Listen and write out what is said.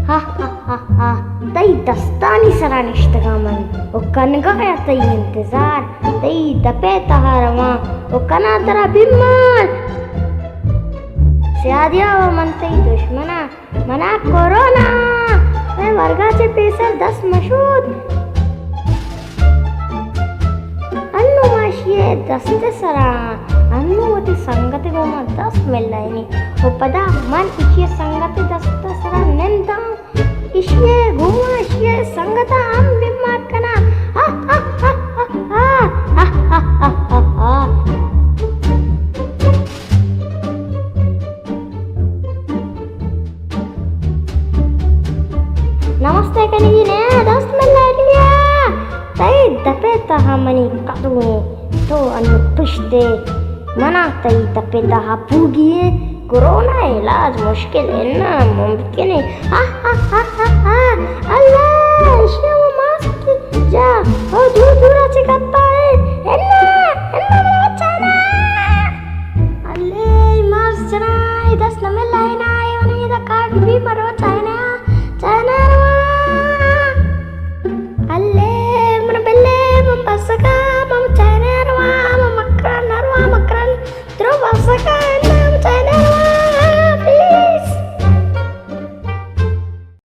ہا ہا ہا ہا، تئی دستانی سرا نشتگاں من، و کنگایا تئی انتظار، تئی دپے تہا رواں، و کناں ترا بیمار۔ سیادیا و من تئی دشمناں، منا کرونا، مئے ورگا چہ پیسر دست مشود۔ انوں ما اشی ء دست ء سرا، انوں وتی سنگت ء گوما دست ملائینی و پدا من اشی ء سنگت ء دست ء سرا ننداں، اشی ء گوما اشی ء سنگت ء ہم بیمار کناں۔ ہا ہا ہا ہا ہا۔ نمستے کنگی نیا دست ملائینیا، تئی دپے تہا منی قدو، تو انو پشتے، منا تئی دپے تہا پوگی ئے، کرونا علاج مشکل انا ممکن ہے۔ ہا ہا